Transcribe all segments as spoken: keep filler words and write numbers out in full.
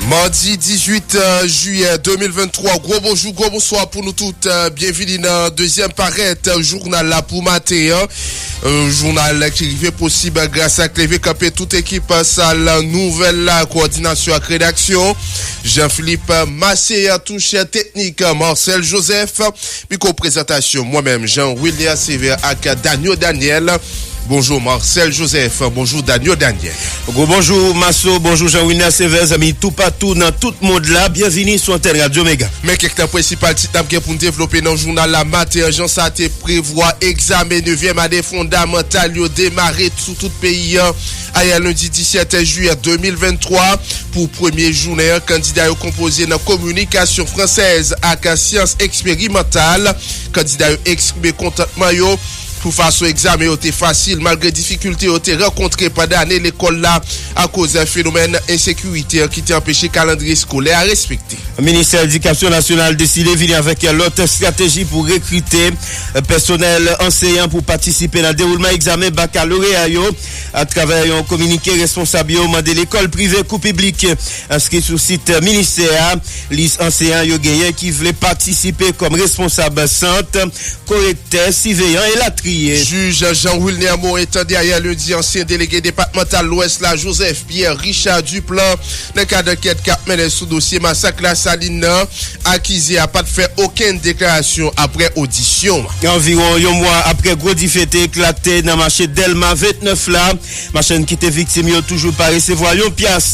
Madi dizuit jiyè de mil venntwa, gwo bonjou, gwo bonswa pou nou tout. Byenvini nan dezyèm parèt jounal la pou maten an. Jounal ki rive posib gras ak leve kanpe tout ekip sal nouvèl la, kowòdinasyon ak redaksyon, Jean Philippe Massé, touche teknik Marcel Joseph, mikwo prezantasyon mwen menm Jean Wilner Sévère ak Daniel Daniel. Bonjou Marcel Joseph, bonjou Daniel Daniel. Gwo bonjou Maso, bonjou Jean Wilner Sévère, zanmi toupatou nan tout mond la, byenvini sou antèn Radyo Mega. Men kèk nan prensipal tit n ap gen pou n devlope nan jounal la maten an, jan sa te prevwa, egzamen nevyèm ane fondamantal yo demare sou tout peyi an. Ayè lendi disèt jiyè de mil venntwa, pou premye jounen an, kandida yo konpoze nan kominikasyon fransèz ak syans eksperimantal. Kandida yo eksprime kontantman yo pou fason egzamen yo te fasil, malgre difikilte yo te rankontre pandan ane lekòl la akoz fenomèn ensekirite an ki te anpeche kalandriye eskolè a respekte. Ministè Edikasyon Nasyonal deside vini avèk lòt estrateji pou rekrite pèsonèl anseyan pou patisipe nan dewoulman egzamen bakaloreya yo. Atravè yon kominike, responsab yo mande lekòl prive kou piblik enskri sou sit ministè a lis anseyan yo genyen ki vle patisipe kòm responsab sant, korektè, siveyan, elatriye. Jij Jean Wilner Morin tande ayè lendi ansyen delege depatmantal Lwès la, Joseph Pierre Richard Duplan, nan kad ankèt k ap mennen sou dosye masak Lasalin nan. Akize a pa t fè okenn deklarasyon apre odisyon an. Anviwon yon mwa apre gwo dife te eklate nan mache Dèlma vennèf la, machann ki te viktim yo toujou pa resevwa yon pyas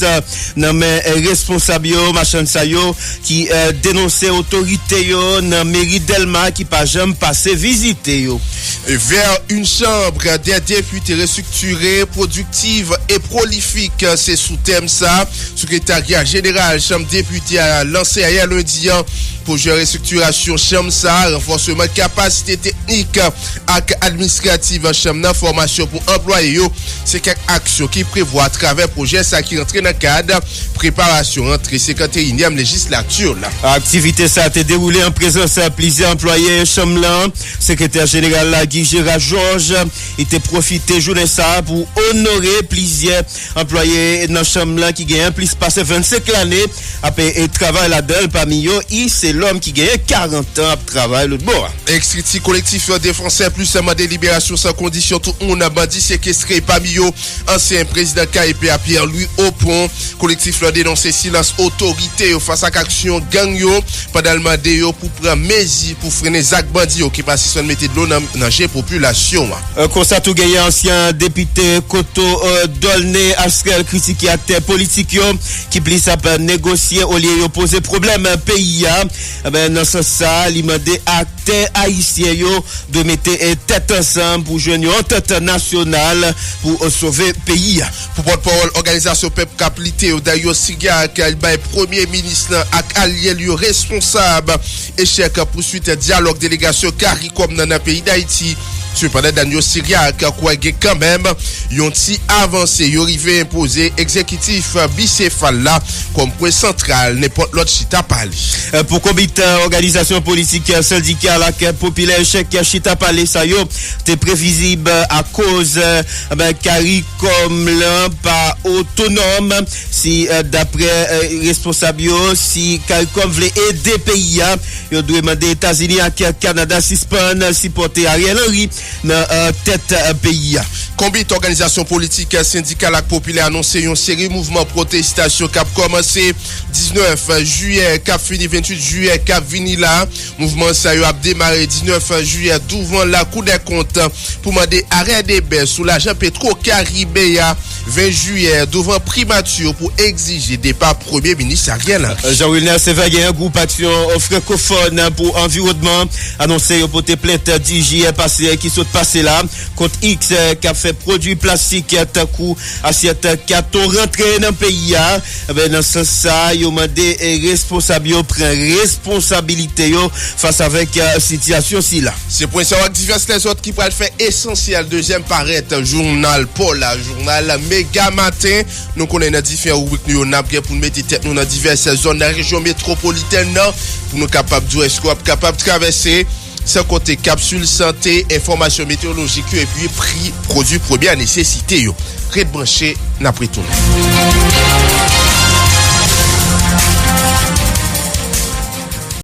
nan men responsab yo. Machann sa yo ki denonse otorite yo nan meri Dèlma ki pa janm pase vizite yo. Vers une chambre des députés restructurée, productive et prolifique, se sou tèm sa Sekretarya Jeneral Chanm Depite a lanse ayè lendi an. Pwojè restriktirasyon chanm sa, ranfòsman kapasite teknik ak administrativ chanm nan, fòmasyon pou anplwaye yo, se kèk aksyon ki prevwa atravè pwojè sa ki rantre nan kad preparasyon rantre senkanteyinyèm lejislati la. Aktivite sa te dewoule an prezans plizyè anplwaye chanm lan. Sekretè jeneral la, Guy Gérard Georges, li te pwofite jounen sa pou onore plizyè anplwaye nan chanm lan ki genyen plis pase vennsenk lane ap travay ladan l. Pami yo, Yves Lhomme ki genyen karant an ap travay lòtbò a. Estrikti kolektif Défenseurs Plus mande liberasyon san kondisyon tout moun bandi sekestre, pami yo ansyen prezidan K E P a Pierre Louis Opont. Kolektif lan denonse silans otorite yo fas ak aksyon gang yo, pandan l mande yo pou pran mezi pou frennen zak bandi yo ki pa sispann mete dlo nan, nan je popilasyon an. Konsa tou, genyen ansyen depite Koto Dolné Astrel kritike aktè politik yo ki plis ap negosye olye yo poze pwoblèm peyi a. Nan sans sa, li mande aktè ayisyen yo dwe mete tèt ansanm pou jwenn yon antant nasyonal pou sove peyi a. Pou pòtpawòl òganizasyon pèp k ap lite yo, Darius Siriac, bay premye minis lan ak alye l yo responsab echèk pouswit dyalòg delegasyon CARICOM nan nan peyi Dayiti. Sepandan, Darius Siriac kwè gen kanmenm yon ti avanse. Yo rive enpoze egzekitif bisefal la kòm pwen santral nenpòt lòt chita pale. Pou konbit òganizasyon politik, sendikal ak popilè, echèk chita pale sa yo te previzib akoz CARICOM lan pa otonòm. Si, daprè responsab yo, si CARICOM vle ede peyi a, yo dwe mande Etazini ak Kanada sispann sipòte Ariel Henry nan tèt peyi a. Konbit òganizasyon politik, sendikal ak popilè anonse yon seri mouvman pwotestasyon k ap kòmanse diznèf jiyè k ap fini venntuit jiyè k ap vini la. Mouvman sa yo ap demare diznèf jiyè douvan Lakou dè Kont pou mande arè debè sou lajan Petwo Karibe a ven jiyè douvan Primati pou egzije depa Premye Minis Ariel Henry. Jean Wilner Sévère, gen yon gwoup aksyon frankofòn pou anviwònman anonse yo pote plent dis jiyè pase ki sot pase la kont X k ap fè pwodui plastik tankou asyèt katon rantre nan peyi a. Ebyen, nan sans sa, yo mande responsab yo pran responsabilite yo fas avèk sitiyasyon sila. Se pwen sa yo ak divès lèzòt ki pral fè esansyèl dezyèm parèt jounal pa w la, jounal Mega Maten. Nou konnen nan diferan ribrik nou yo, n ap gen pou n mete tèt nou nan divès zòn nan rejyon metwopolitèn nan, pou nou kapab di w èske w ap kapab travèse, san konte kapsil sante, enfòmasyon meteyolojik yo, epi pri pwodui premyè nesesite yo. Ret branche, n ap retounen.